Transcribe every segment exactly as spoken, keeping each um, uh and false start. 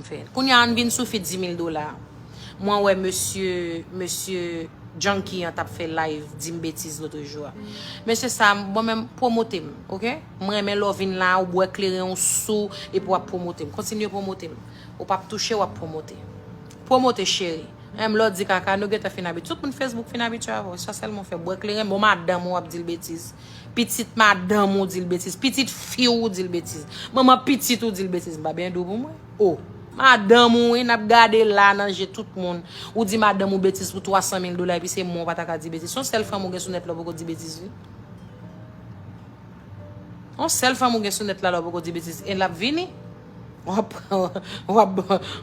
Fè. Kounye a, ann vin sou fi dis mil dola. Mwen wè mesye, mesye Junkie an t ap fè live, di m betiz lòt jou a. Mesye sa, bon, menm pwomote m, oke? Mwen renmen lè w vin la, ou bwè kleren, ou sou, epi w ap pwomote m. Kontinye pwomote m. Ou p ap touche, w ap pwomote. Pwomote, cheri. Menm lè w di kaka, nou gentan fin abitye. Tout moun Facebook fin abitye avè w. Sa sèlman w fè, bwè kleren, bon, madanm ou w ap di l betiz. Pitit madanm ou di l betiz. Pitit fi w di l betiz. Manman pitit ou di l betiz. M pa byen di w pou mwen. O. Madanm ou, wi, n ap gade la nan je tout moun. Ou di madanm ou betiz pou twa san mil dola, epi se mwen w pa ta ka di betiz. Se yon sèl fanm ou gen sou nèt la w poko di betiz, wi. Yon sèl fanm ou gen sou nèt la, la w poko di betiz. E l ap vini. W ap, w ap,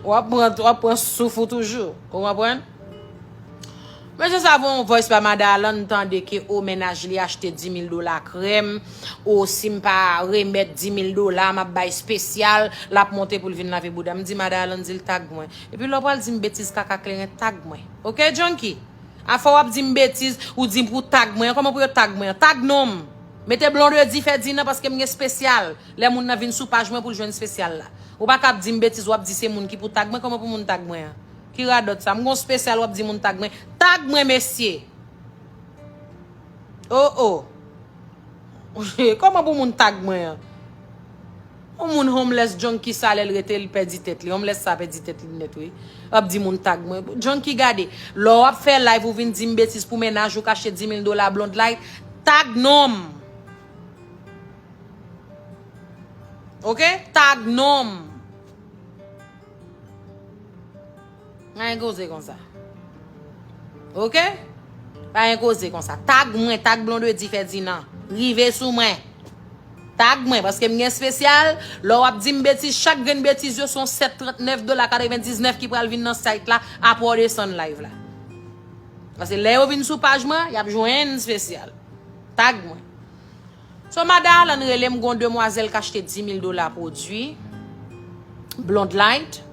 w ap pran, w ap pran souf ou toujou. Ou konprann? Mesye sa voye yon voice ba Mada Alan, m tande ke o mennaj li achte dis mil dola krèm, o si m pa remèt dis mil dola, m ap bay espesyal, l ap monte pou l vin lave bouda. M di Mada Alan di l tag mwen. Epi lè w pral di m betiz kaka kleren, tag mwen. Oke, Junkie? Afè w ap di m betiz, ou di m pou tag mwen an. Kòman pou yo tag mwen an? Tag non m. Mete Blondedy Ferdinand paske m gen espesyal. Lè moun nan vin sou paj mwen pou l jwenn espesyal la. Ou pa ka ap di m betiz, w ap di se moun ki pou tag mwen. Kòman pou moun tag mwen an? Ki radòt sa? M gon espesyal, w ap di moun tag mwen. Tag mwen, mesye. O, o. Kòman pou moun tag mwen an? Yon moun homeless junkie sa lè l rete, l pèdi tèt li. Homeless sa pèdi tèt li nèt, wi. W ap di moun tag mwen. Junkie gade. Lè w ap fè live, ou vin di m betiz pou mennaj ou k achte dis mil dola Blonde Light. Tag non m. Oke? Tag non m. Pa gen koze konsa. Oke? Pa gen koze konsa. Tag mwen, tag Blondedy Ferdinand. Rive sou mwen. Tag mwen, paske m gen espesyal. Lè w ap di m betiz, chak grenn betiz yo se yon sèt trant nèf dola katrevendiznèf ki pral vin nan site la, apre w desann live la. Paske lè yo vin sou paj mwen, y ap jwenn espesyal. Tag mwen. So, Mada Alan rele m, gon demwazèl k achte dis mil dola pwodui Blonde Light.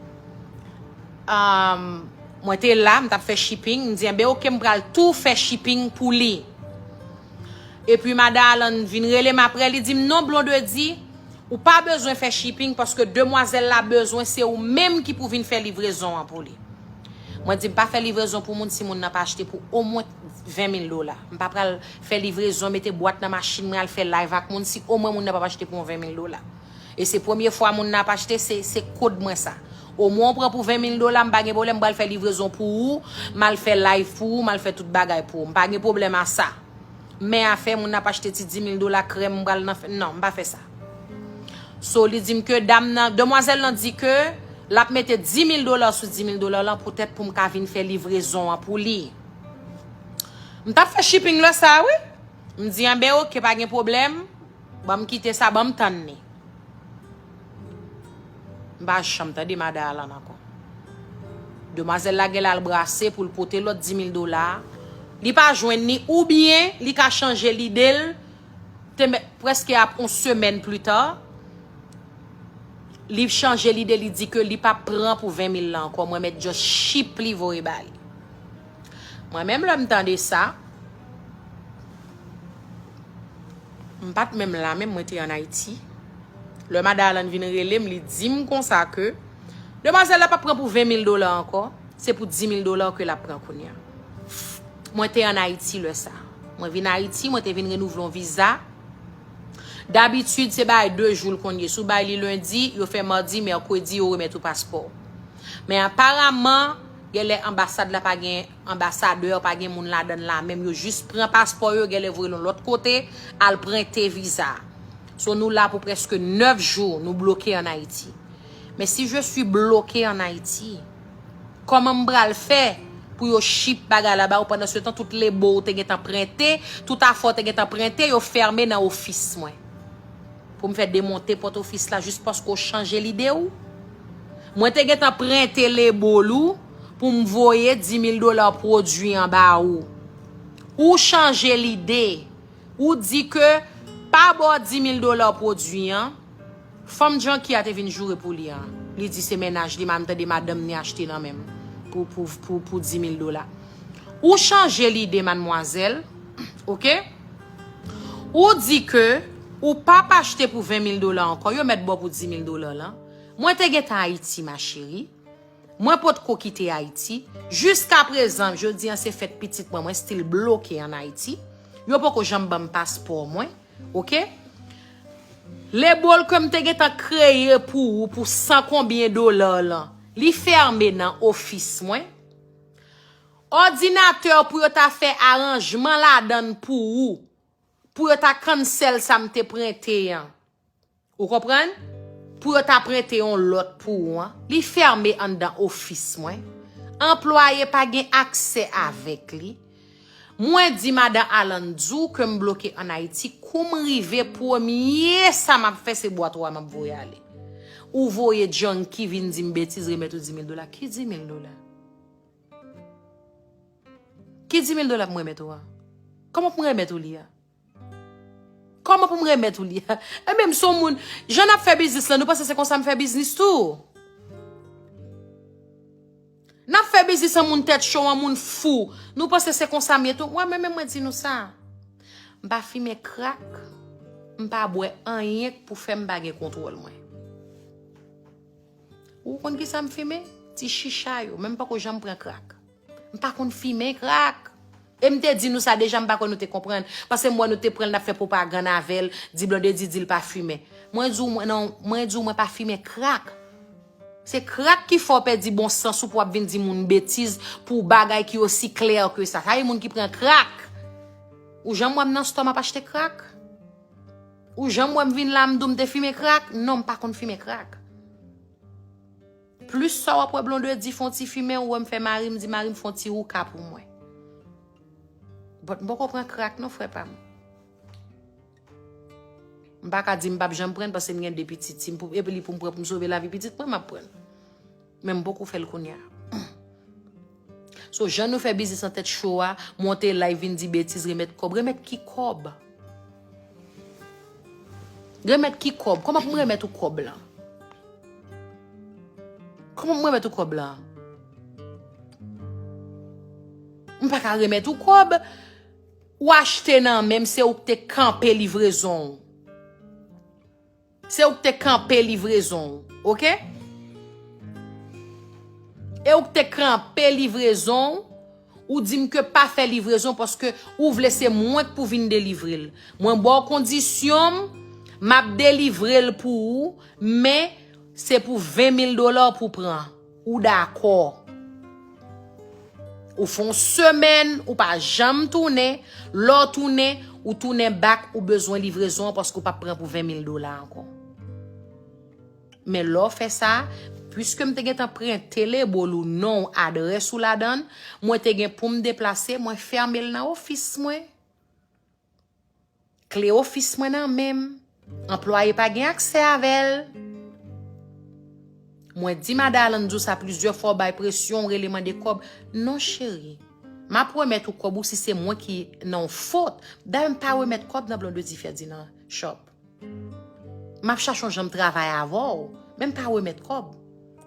Um, mwen te la, m t ap fè shipping. M di, enben, oke, m pral tou fè shipping pou li. Epi Mada Alan vin rele m apre, li di m, non, Blondedy, ou pa bezwen fè shipping paske demwazèl la bezwen se ou menm ki pou vin fè livrezon an pou li. Mwen di m pa fè livrezon pou moun si moun nan pa achte pou omwen ven mil dola. M pa pral fè livrezon, mete bwat nan machin mwen, al fè live ak moun si omwen moun nan p ap achte pou yon ven mil dola. E se premye fwa moun nan ap achte, se, se kòd mwen sa. Omwen w pran pou ven mil dola, m pa gen pwoblèm, m pral fè livrezon pou ou, m al fè live pou ou, m al fè tout bagay pou ou. M pa gen pwoblèm a sa. Men afè moun nan ap achte ti dis mil dola krèm, m pral nan fè, non, m pa fè sa. So, li di m ke dam nan, demwazèl lan di ke l ap mete dis mil dola sou dis mil dola lan poutèt pou m ka vin fè livrezon an pou li. M t ap fè shipping lè sa a, wi. M di, anben, oke, pa gen pwoblèm. Ban m kite sa, ban m tann li. M pa janm tande Mada Alan ankò. Demwazèl la genlè al brase pou l pote lòt dis mil dola a. Li pa jwenn li, oubyen li ka chanje lide l. Te mèt prèske ap yon semèn pli ta, li chanje lide, li di ke li p ap pran pou ven mil la ankò. Mwen mèt just ship li voye ba li. Mwen menm lè m tande sa, m pa t menm la menm, mwen te ann Ayiti. Lè Mada Alan vin rele m, li di m konsa ke demwazèl la p ap pran pou ven mil dola ankò, se pou dis mil dola ke l ap pran kounye a. Mwen te ann Ayiti lè sa. Mwen vin Ayiti, mwen te vin renouvle yon viza. Dabitid, se bay de jou l konn ye. Si w bay li lendi, yo fè madi, mèkredi, yo remèt ou paspò w. Men aparaman, genlè anbasad la pa gen anbasadè, pa gen moun ladan l la menm. Yo jis pran paspò yo, genlè voye l yon lòt kote, al prente viza. So, nou la pou prèske nèf jou, nou bloke ann Ayiti. Men si je suis bloqué en Haïti, kòman m pral fè pou yo ship bagay la ba ou? Pandan se tan, tout lebo w te gentan prente, tout afè w te gentan prente, yo fèmen nan ofis mwen. Pou m fè demonte pòt ofis la jis paske w chanje lide w? Mwen te gentan prente lebo l ou pou m voye dis mil dola pwodui an ba ou. Ou chanje lide. Ou di ke pa ba w dis mil dola pwodui an. Fanm Junkie a te vin joure pou li an. Li di se mennaj li, m tande madanm ni achte nan men m pou, pou, pou, pou dis mil dola. Ou chanje lide, madmwazèl. Oke? Ou di ke ou p ap achte pou ven mil dola ankò. Yo mèt ba w pou dis mil dola lan. Mwen te gentan Ayiti, ma chérie. Mwen potko kite Ayiti. Jiskaprezan, jodi a se fèt pitit mwen, mwen still bloke ann Ayiti. Yo poko janm ban m paspò mwen, oke? Lebòl ke m te gentan kreye pou ou pou san konbyen dola lan, li fèmen nan ofis mwen. Òdinatè pou yo ta fè aranjman ladan l pou ou, pou yo ta cancel sa m te prente an. Ou konprann? Pou yo ta prente yon lòt pou ou an, li fèmen anndan ofis mwen. Anplwaye pa gen aksè avèk li. Mwen di madan Alan Djou ke m bloke ann Ayiti, kou m rive, premye sa m ap fè, se bwat ou a m ap voye ale. Ou voye junkie vin di m betiz, remèt ou di mil dola. Ki di mil dola? Ki di mil dola pou m remèt ou a? Kòman pou m remèt ou li a? Kòman pou m remèt ou li a? Ebyen, m se yon moun, jan n ap fè biznis lan, nou panse se konsa m fè biznis tou? N ap fè biznis an moun tèt cho, an moun fou. Nou panse se konsa m ye tou? Wè, mwen menm, mwen di nou sa. M pa fimen krak, m pa bwè anyen k pou fè m pa gen kontwòl mwen. Ou konn ki sa m fimen? Ti chicha yo, men m poko janm pran krak. M pa konn fimen krak. E m te di nou sa deja, m pa kwè nou te konprann. Paske m wè nou te pran l, n ap fè pwopagann avè l, di Blondedy di l pa fimen. Mwen di w, mwen, non, mwen di w, mwen pa fimen krak. Se krak ki fè w pèdi bon sans ou pou w ap vin di moun betiz pou bagay ki osi klè ke sa. Sa e moun ki pran krak. Ou janm wè m nan stò m ap achte krak? Ou janm wè m vin la, m di w m te fimen krak? Non, m pa konn fimen krak. Plis sa w ap wè Blondedy fè yon ti fimen, ou wè m fè mari m di mari m fè yon ti wouka pou mwen. But m poko pran krak non, frè pa m. M pa ka di m p ap janm pran l paske m gen de pitit. Si m pou, epi li pou m pran pou m sove lavi pitit mwen, m ap pran l. Men m poko fè l kounye a. So, jan nou fè biznis an tèt cho a, monte live vin di betiz, remèt kòb. Remèt ki kòb? Remèt ki kòb? Kòman pou m remèt ou kòb lan? Kòman pou m remèt ou kòb lan? M pa ka remèt ou kòb. Ou achte nan men m, se ou k te kanpe livrezon w. Se ou k te kanpe livrezon w, oke? E ou k te kanpe livrezon w, ou di m ke pa fè livrezon paske ou vle se mwen k pou vin delivre l. Mwen ba w kondisyon m, m ap delivre l pou ou, men se pou ven mil dola w pou pran. Ou dakò. Ou fè yon semèn, ou pa janm tounen. Lè w tounen, ou tounen back, ou bezwen livrezon an paske ou p ap pran pou ven mil dola ankò. Men lè w fè sa, piske m te gentan prente label ou, non w, adrès ou ladan l, mwen te gen pou m deplase, mwen fèmen l nan ofis mwen. Kle ofis mwen nan men m. Anplwaye pa gen aksè avè l. Mwen di madan Alan Djou sa plizyè fwa, w bay presyon, w rele mande kòb. Non, cheri. M ap remèt ou kòb ou si se mwen ki nan yon fot. Dayè, m pa remèt kòb nan Blondedy Ferdinand Shop. M ap chache yon jan m travay avè w, men m pa remèt kòb.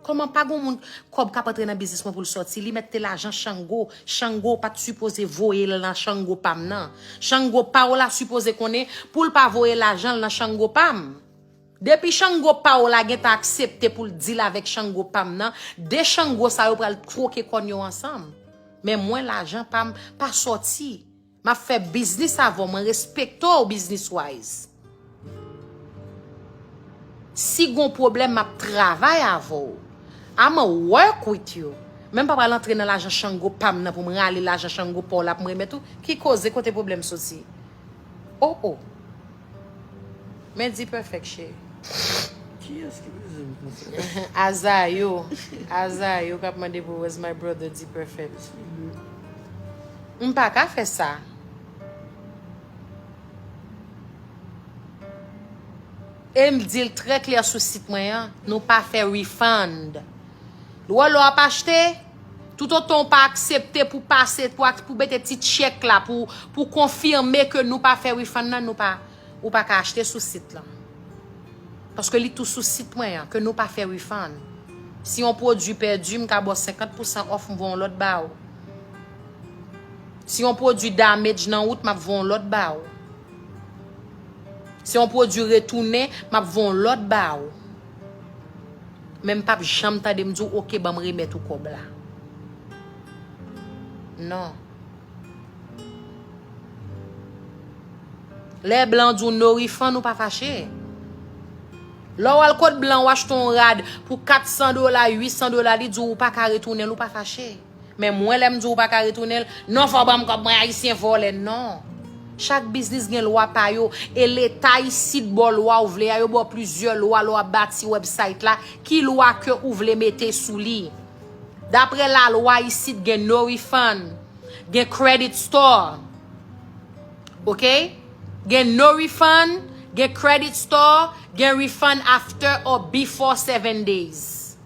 Kòman pa gon moun kòb k ap antre nan biznis mwen pou l sòti? Li mèt te lajan Chango. Chango pa t sipoze voye l nan Chango pa m nan. Chango pa w la sipoze konnen pou l pa voye lajan l nan Chango pa m. Depi Chango pa w la gentan aksepte pou l deal avèk Chango pa m nan, de Chango sa yo pral twoke kòn yo ansanm. Men mwen, lajan pa m pa sòti. M ap fè biznis avè w, mwen respekte w business wise. Si gon pwoblèm, m ap travay avè w. I'ma work with you. Men m pa pral antre nan lajan Chango pa m nan pou m rale lajan Chango pa w la pou m remèt ou. Ki koze, kote pwoblèm soti? Oh, oh. Men D-Perfect, cheri. Kiyès ki bezwen m konsa? Azayo. Azayo k ap mande pou where's my brother D-Perfect. M pa ka fè sa. E m di l trè klè sou sit mwen an, nou pa fè refund. Lè w ap achte, toutotan w pa aksepte pou pase, pou ak-, pou mete ti tchèk la, pou, pou konfime ke nou pa fè refund nan, nou pa, ou pa ka achte sou sit lan. Paske li tou sou sit mwen an, ke nou pa fè refund. Si yon pwodui pèdi, m ka ba w senkant pousan off, m voye yon lòt ba w. Si yon pwodui damage nan wout, m ap voye yon lòt ba w. Si yon pwodui retounen, m ap voye yon lòt ba w. Men m p ap janm tande m di w, "Oke, ban m remèt ou kòb la." Non. Lè blan di w no refund, ou pa fache. Lè w al kot blan, w achte yon rad pou kat san dola, uit san dola, li di w ou pa ka retounen l, ou pa fache. Men mwen, lè m di w ou pa ka retounen l, "Non, fò w ban m kòb mwen, Ayisyen vòlè." Non. Chak biznis gen lwa pa yo. E Leta isit ba w lwa ou vle a, yo ba w plizyè lwa lè w ap bati website la. Ki lwa ke ou vle mete sou li? Daprè lalwa isit, gen no refund, gen credit store. Oke? Gen no refund, gen credit store, gen refund after or before seven days.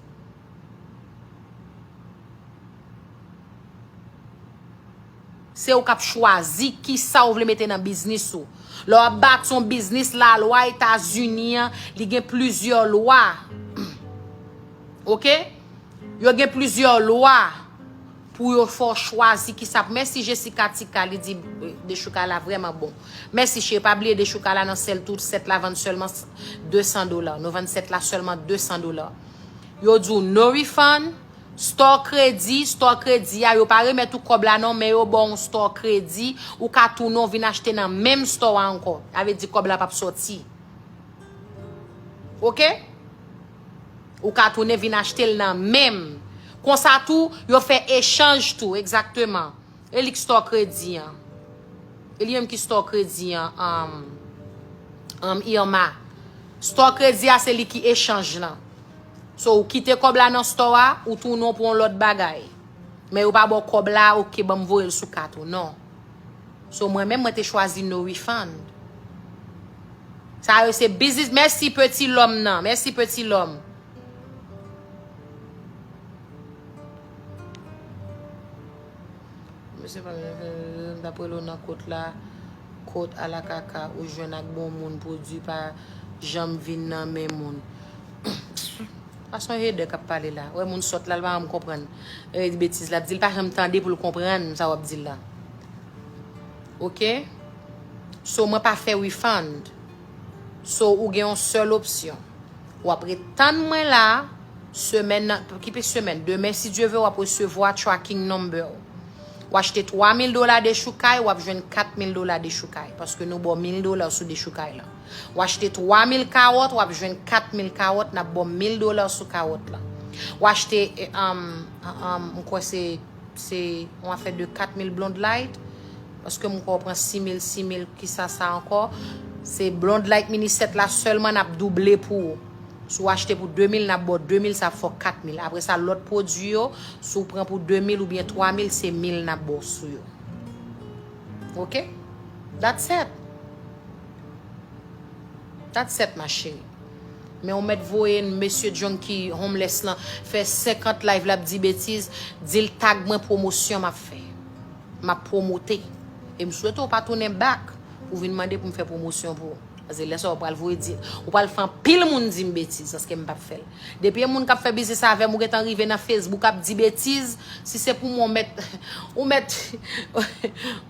Se ou k ap chwazi kisa ou vle mete nan biznis ou. Lè w ap bati yon biznis, lalwa Etazini an, li gen plizyè lwa. Oke? Yo gen plizyè lwa pou yo fè w chwazi kisa. Mèsi Jessica Tika, li di, eh, Dechouka la vrèman bon. Mèsi cheri, pa bliye Dechouka la nan sèl tou, sèt la vann sèlman de san dola. Nou vann sèt la sèlman de san dola. Yo di w no refund, store kredi, store kredi a, yo pa remèt ou kòb la non, men yo ba w yon store kredi, ou ka tounen w vin achte nan menm store a ankò. Sa vle di kòb la p ap sòti. Oke? Ou ka tounen vin achte l nan menm. Konsa tou, yo fè echanj tou, egzakteman. E li k store kredi an. E li menm ki store kredi an, um, um, Irma. Store kredi a, se li ki echanj lan. So, ou kite kòb la nan store a, ou tounen w pou yon lòt bagay. Men yo pa ba w kòb la, oke, ban m voye l sou kat ou. Non. So, mwen menm, mwen te chwazi no refund. Sa yo se biznis. Mèsi Petit Lòm nan. Mèsi Petit Lòm. Mesye pa m, m t ap rele w nan kot la, kot alakaka ou jwenn ak bon moun, pwodui pa janm vin nan men moun. Sa se yon hedè k ap pale la. Wè moun sòt la, l pa janm konprann. E betiz l ap di, l pa janm tande pou l konprann sa w ap di l la. Oke? So, mwen pa fè refund. So, ou gen yon sèl opsyon. W ap ret tann mwen la, semèn nan, ki pe semèn, demen, si Dye ve, w ap resevwa tracking number w. W achte twa mil dola Dechoukay, w ap jwenn kat mil dola Dechoukay. Paske nou ba w mil dola sou Dechoukay la. W achte twa mil kawòt, w ap jwenn kat mil kawòt, n ap ba w mil dola sou kawòt la. W achte, eh, um, um, um, m kwè se, se yon afè de kat mil Blonde Light, paske m kwè w pran sis mil, sis mil, kisa sa ankò? Se Blonde Light mini sèt la sèlman n ap double pou ou. Si w achte pou de mil, n ap ba w de mil, sa ap fè w kat mil. Apre sa, lòt pwodui yo, si w pran pou de mil oubyen twa mil, se mil n ap ba w sou yo. Oke? That's it. That's it, ma chérie. Men ou mèt voye mesye junkie homeless lan fè senkant live, l ap di betiz, di l tag mwen, pwomosyon m ap fè. M ap pwomote. E m swete w pa tounen back pou vin mande pou m fè pwomosyon pou ou. Paske lè sa ou pral voye di, ou pral fè anpil moun di m betiz, paske m p ap fè l. Depi e moun k ap fè biznis avè m, ou gentan rive nan Facebook ap di betiz, si se pou mwen, ou mèt, ou mèt,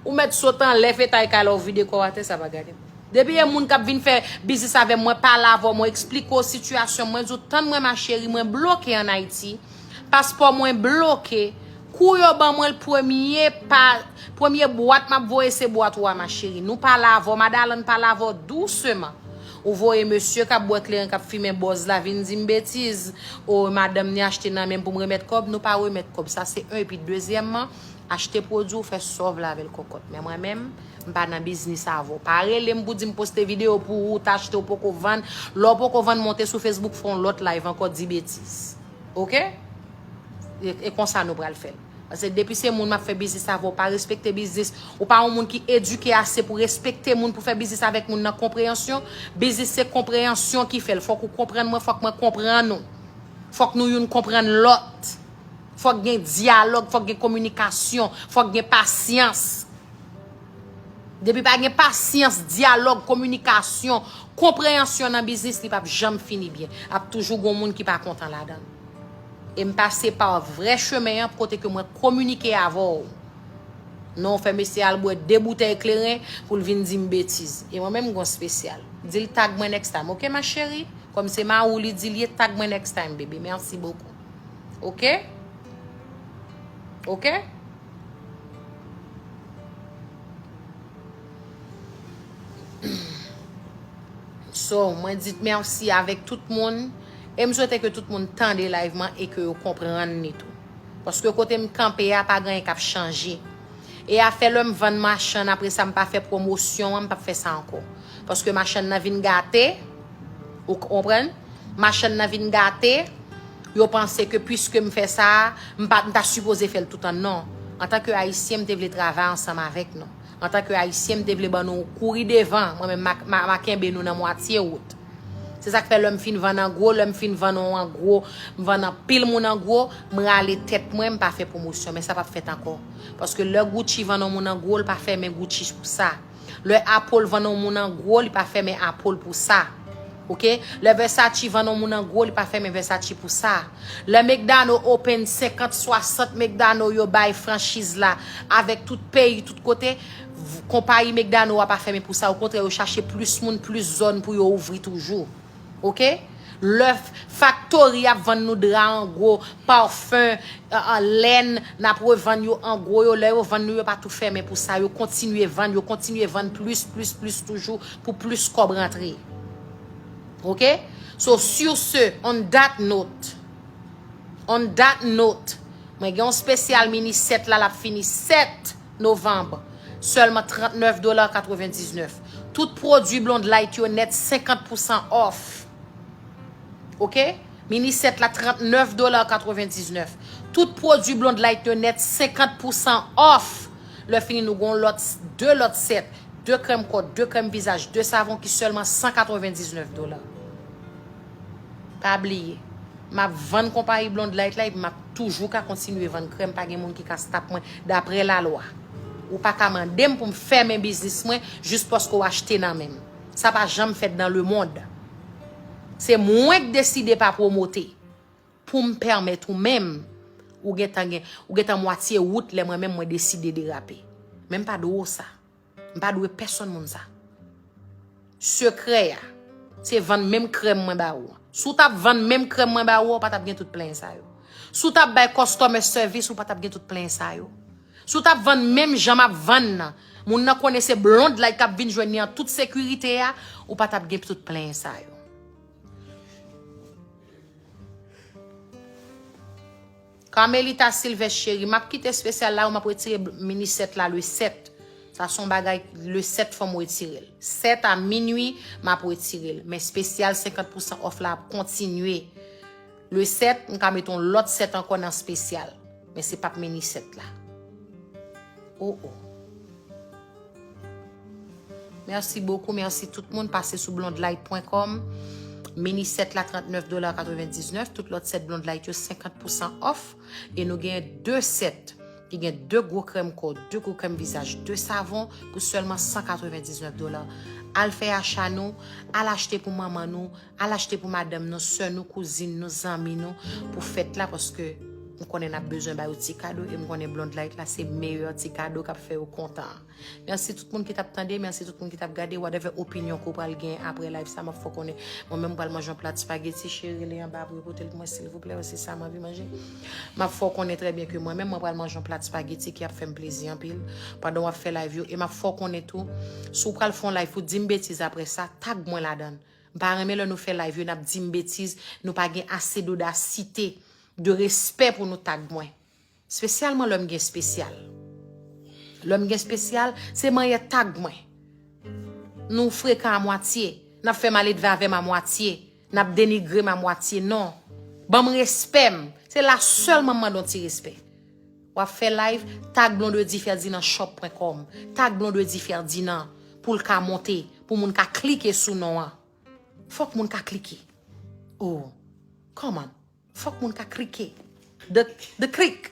ou mèt sot anlè fetay kay la, ou vide kò w atè, sa pa gade m. Depi e moun k ap vin fè biznis avè m, mwen pale avè w, mwen eksplike w sitiyasyon m, mwen di w, tann mwen ma chérie, mwen bloke ann Ayiti, paspò mwen bloke, kou yo ban mwen l premye pa, premye bwat m ap voye se bwat ou a ma chérie. Nou pale avè w, Madalann pale avè w douseman. Ou voye mesye k ap bwè kleren, k ap fimen bòz la vin di m betiz. O, madanm ni achte nan men m pou m remèt kòb, nou pa remèt kòb. Sa se yon. Epi dezyèmman, achte pwodui w fè sa w vle avè l kòkòt. Men mwen menm, m pa nan biznis avè w. Pa rele m pou di m poste videyo pou ou, ou t achte, ou poko vann. Lè w poko vann, monte sou Facebook, fè yon lòt live ankò, di betiz. Oke? E, e konsa nou pral fè l. Paske depi se moun m ap fè biznis avè w, pa respekte biznis. Ou pa yon moun ki edike ase pou respekte moun, pou fè biznis avèk moun nan konpreyansyon. Biznis se konpreyansyon ki fè l. Fòk ou konprann mwen, fòk mwen konprann ou. Fòk nou youn konprann lòt. Fòk gen dyalòg, fòk gen kominikasyon, fòk gen pasyans. Depi pa gen pasyans, dyalòg, kominikasyon, konpreyansyon nan biznis, li p ap janm fini byen. Ap toujou gon moun ki pa kontan ladan l. E m pase pa vrè chemen an kote ke mwen kominike avè w. Non, w fè mesye al bwè de boutèy kleren pou l vin di m betiz. E mwen menm m gon espesyal. Di l tag mwen next time, oke ma chérie? Kòm se Maou li di l ye, tag mwen next time, baby. Merci beaucoup. Ok? Ok? So, mwen di mèsi avèk tout moun. E m swete ke tout moun tande live mwen e ke yo konprann li tou. Paske kote m kanpe a, pa gen anyen k ap chanje. E afè lè m vann machann, apre sa m pa fè pwomosyon an, m p ap fè sa ankò. Paske machann nan vin gate, ou konprann? Machann nan vin gate, yo panse ke piske m fè sa, m pa, m ta sipoze fè l toutan. Non. Antanke Ayisyen, m te vle travay ansanm avèk nou. Antanke Ayisyen, m te vle ban nou kouri devan. Mwen menm, m a, m a, m a kenbe nou nan mwatye wout. Se sa k fè lè m fin vann an gwo, lè m fin vann yon an gwo, m vann anpil moun an gwo, m rale tèt mwen, m pa fè pwomosyon, men sa p ap fèt ankò. Paske lè Gucci vann yon moun an gwo, l pa fèmen Gucci pou sa. Lè Apple vann yon moun an gwo, li pa fèmen Apple pou sa. Ok? Lè Versace vann yon moun an gwo, li pa fèmen Versace pou sa. Lè McDonald open senkant, swasant McDonald yo bay franchiz la avèk tout peyi, tout kote, v- konpayi McDonald a pa fèmen pou sa. Okontrè, yo chache plis moun, plis zòn pou yo ouvri toujou. Ok? Lè f- factory ap vann nou dra an gwo, pafen, an, an lèn, n ap revann yo an gwo yo. Lè yo vann nou, yo pa tou fèmen pou sa. Yo kontinye vann, yo kontinye vann plis, plis, plis toujou pou plis kòb rantre. Ok? So, sur ce, on that note, on that note, mwen gen yon spesyal mini sèt la, l ap fini sèt novanm. Sèlman trannèf dola katrevendiznèf. Tout pwodui Blonde Light yo nèt senkant pousan off. Ok? Mini sèt la, trannèf dola katrevendiznèf. Tout pwodui Blonde Light yo nèt senkant pousan off. Lè fini, nou gon lòt, de lòt sèt. De krèm kò, de krèm vizaj, de savon ki sèlman san katrevendiznèf dola. Pa bliye, m ap vann konpayi Blonde Light la epi m ap toujou ka kontinye vann krèm. Pa gen moun ki ka stop mwen, daprè lalwa. Ou pa ka mande m pou m fèmen biznis mwen jis paske w achte nan men m. Sa pa janm fèt dans le monde. Se mwen k deside pa pwomote pou m pèmèt ou menm, ou gentan gen, ou gentan mwatye wout lè mwen menm mwen deside derape. Men m pa dwe w sa. M pa dwe pèsonn moun sa. Sekrè a, se vann menm krèm mwen ba ou an. Si w t ap vann menm krèm mwen ba ou an, ou pa t ap gen tout plenyen sa yo. Si w t ap bay customer service, ou pa t ap gen tout plenyen sa yo. Si w t ap vann menm jan m ap vann nan, moun nan konnen se Blonde Light k ap vin jwenn li an tout sekirite a, ou pa t ap gen tout plenyen sa yo. Carmelita Sylvestre cheri, m ap kite espesyal la, ou m ap retire bl- mini sèt la le sèt. Sa se yon bagay, le sèt fò m retire l. Sèt a minui, m ap retire l. Men espesyal senkant pousan off la ap kontinye. Le sèt, m ka mete yon lòt sèt ankò nan espesyal. Men se p ap mini sèt la. Oh, oh. Merci beaucoup, merci tout moun. Pase sou blondelight point com. Mini sèt la, trannèf dola katrevendiznèf. Tout lòt sèt Blonde Light yo, senkant pousan off. E nou gen de sèt ki gen de gwo krèm kò, de gwo krèm vizaj, de savon pou sèlman san katrevendiznèf dola. Al fè acha nou, al achte pou manman nou, al achte pou madanm nou, sè nou, kouzin nou, zanmi nou, pou fèt la, paske m konnen n ap bezwen ba yo ti kado, e m konnen Blonde Light la, se meyè ti kado k ap fè yo kontan. Mèsi tout moun ki t ap tande, mèsi tout moun ki t ap gade, whatever opinyon ke w pral gen apre live sa, m ap fè w konnen. Mwen menm, m pral manje yon plat spaghetti, cheri, li anba pou yo pote l pou mwen, silvouplè, se sa m anvi manje. M ap fè w konnen trè byen ke mwen menm, mwen pral manje yon plat spaghetti ki ap fè m plezi anpil pandan w ap fè live yo, e m ap fè w konnen tou, si w pral fè yon live pou di m betiz apre sa, tag mwen ladan l. M pa renmen lè nou fè live yo, n ap di m betiz, nou pa gen ase dodasite, de respè pou nou tag mwen. Espesyalman lè m gen espesyal. Lè m gen espesyal, se manyè tag mwen. Nou frekan a mwatye, n ap fè maledve avè m a mwatye, n ap denigre m a mwatye. Non. Ban m respè m. Se la sèlman m mande yon ti respè. W ap fè live, tag Blondedy Ferdinand shop point com. Tag Blondedy Ferdinand pou l ka monte, pou moun ka klike sou non an. Fòk moun ka klike. Oh, come on. Fòk moun ka klike. The, the click.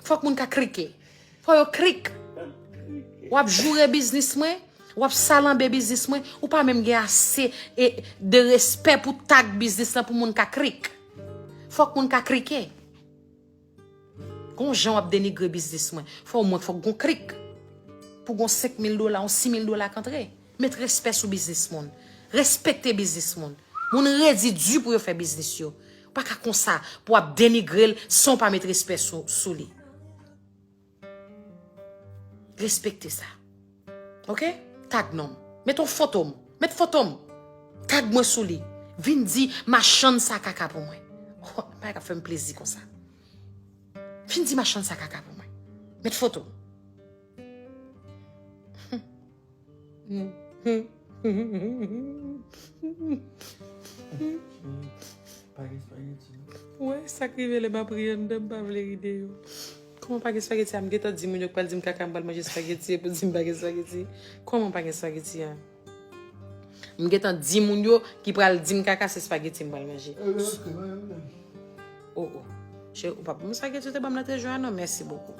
Fòk moun ka klike. Fò yo klik. W ap joure biznis mwen, w ap salanbe biznis mwen, ou pa menm gen ase e, de respè pou tag biznis lan pou moun ka klik. Fòk moun ka klike. Gon jan w ap denigre biznis mwen. Fò omwen fòk gon klik. Pou gon senk mil dola, yon sis mil dola k antre. Met respè sou biznis moun. Respekte biznis moun. Moun redi di pou yo fè biznis yo. Ou pa ka konsa pou w ap denigre l san w pa met respè sou, sou li. Respekte sa. Oke? Tag non m. Met yon foto m. Met foto m. Tag mwen sou li. Vin di machann sa kaka pou mwen. Oh, bagay k ap fè m plezi konsa. Vin di machann sa kaka pou mwen. Met foto m. Pa gen espageti. Wè, sa k rive lè m ap ri anndan, m pa vle ri de yo. Kòman pa gen espageti a? M gentan di moun yo k pral di m kaka m pral manje espageti, epi w di m pa gen espageti. Kòman pa gen espageti a? M gentan di moun yo ki pral di m kaka se espageti m pral manje. Oh, oh. Cheri, ou pa pou m espageti ou te ban m nan te jwe a non, mèsi bokou.